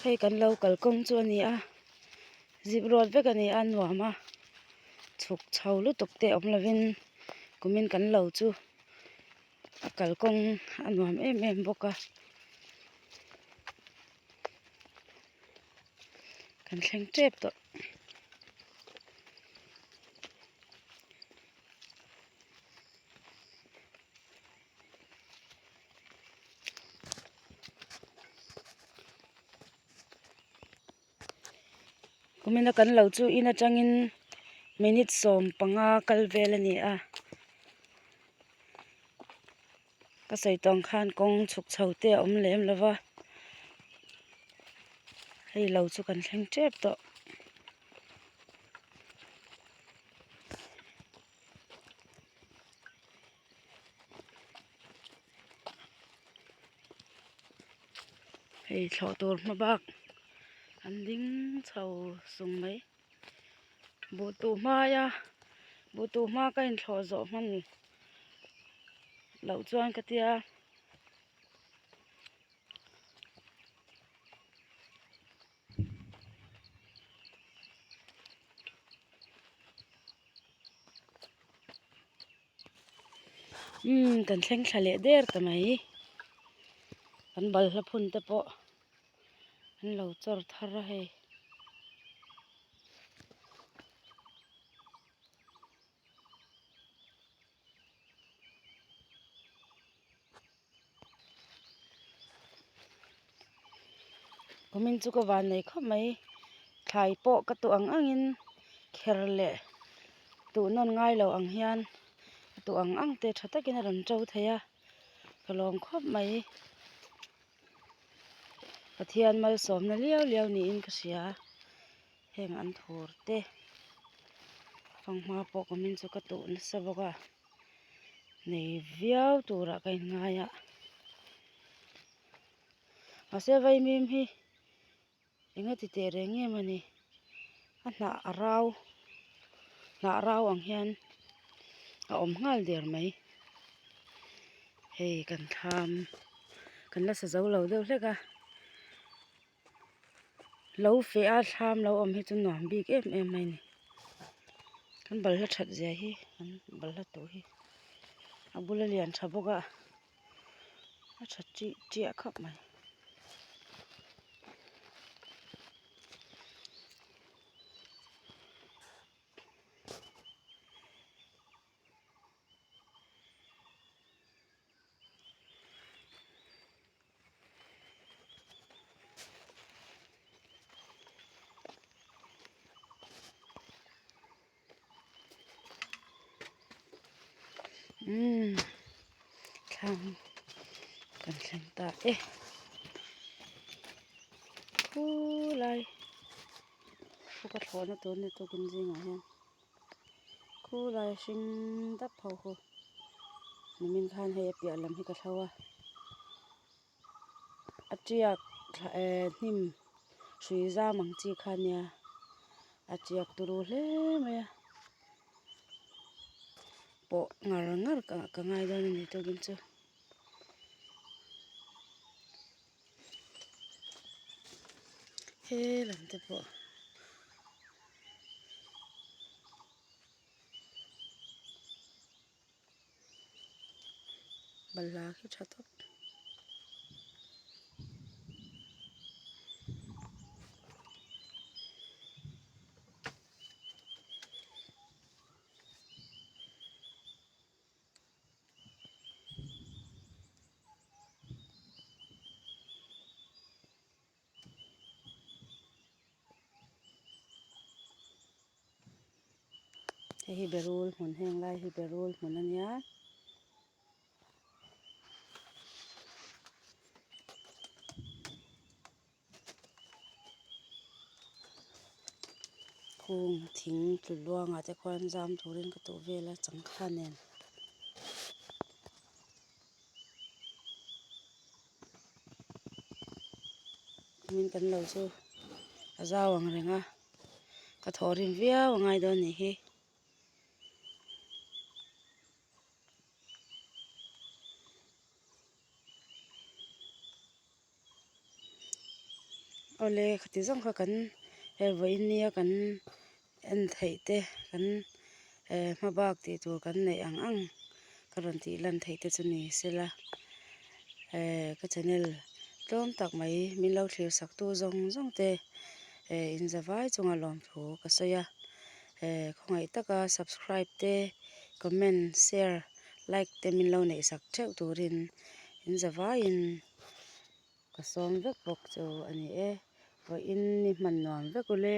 Hei kan lo kalkawng chu a ni a zip ruat vek a ni a nuam a chhuk chho lutuk te awm lovin kumin kan lo chu a kalkawng a nuam em em bawk a kan thleng tep tawh. Kumina kan lo chu in atangin minute 15 kal vel a ni a ka sawi tawng khan kawng chhuk chho te a awm lem lo va hei lo chu kan thleng tep tawh. Hei thlawh tur hma bak an ding chho sung mai buh tuh hmaia buh tuh hma ka inthlawh zawh hman loh chuan ka tia. Umm kan thleng thla leh der ta mai kan balhla phun te pawh an lo chawr thar a hei. Kumin chu ka van nei khawp mai thlai pawh ka tuh ang angin kher leh tuh nawn ngai lo ang hian a tuh ang ang te tha takin a rawn to thei a ka lawm khawp mai Pathian malsawmna liau liau niin ka hria heng an thur te fanghma pawh kumin chu ka tuh nasa bawk a. Nei viau turah ka inngai a mahse vaimim hi eng a ti teh reng em a ni a hnah a rau hnah rau ang hian a awm nghal der mai hei kan thlam kan la sa zo lo deuh hlek a. Lo feh a thlam lo awm hi chu nuam bik em em mai a ni kan balhla that zia hi kan balhla tawh hi a bula lian tha bawk a a tha tih tiah khawp mai. Umm thlang kan thleng ta e khulai khu ka thlawhna tur ni tukin zingah hian khulai hring dap ho khu nimin khan hei a piah lam hi ka thlo a. A tiak eh hnim hrui zam ang chi kha ania a tiak turu hle mai a pawh ngar ngar ka ngai dawn a ni tukin chu. He lam te pawh. Balhla khi tha tawp. Hei hi berul hmun heng lai hi berul hmun a nia. Kung thing tlu luangah te khuan zam turin ka tuh vel a changkha nen. Min kan lo chu a zau ang reng a ka thawh rim viau a ngai dawn nih hi. Awle khati zawng kha kan he vawiin nia kan en theih te kan eh hma bak tih tur kan neih ang ang ka rawn tih lan theih te chu ni sela eh ka channel tlawm tak mai min lo thlir sak tu zawng zawng te eh in za vai chunga lawmthu ka sawi a eh khawngaih taka subscribe te comment share like te min lo neih sak theuh turin in za vaiin ka sawm vek bawk chu a ni e vawiin ni hman nuam vek ule.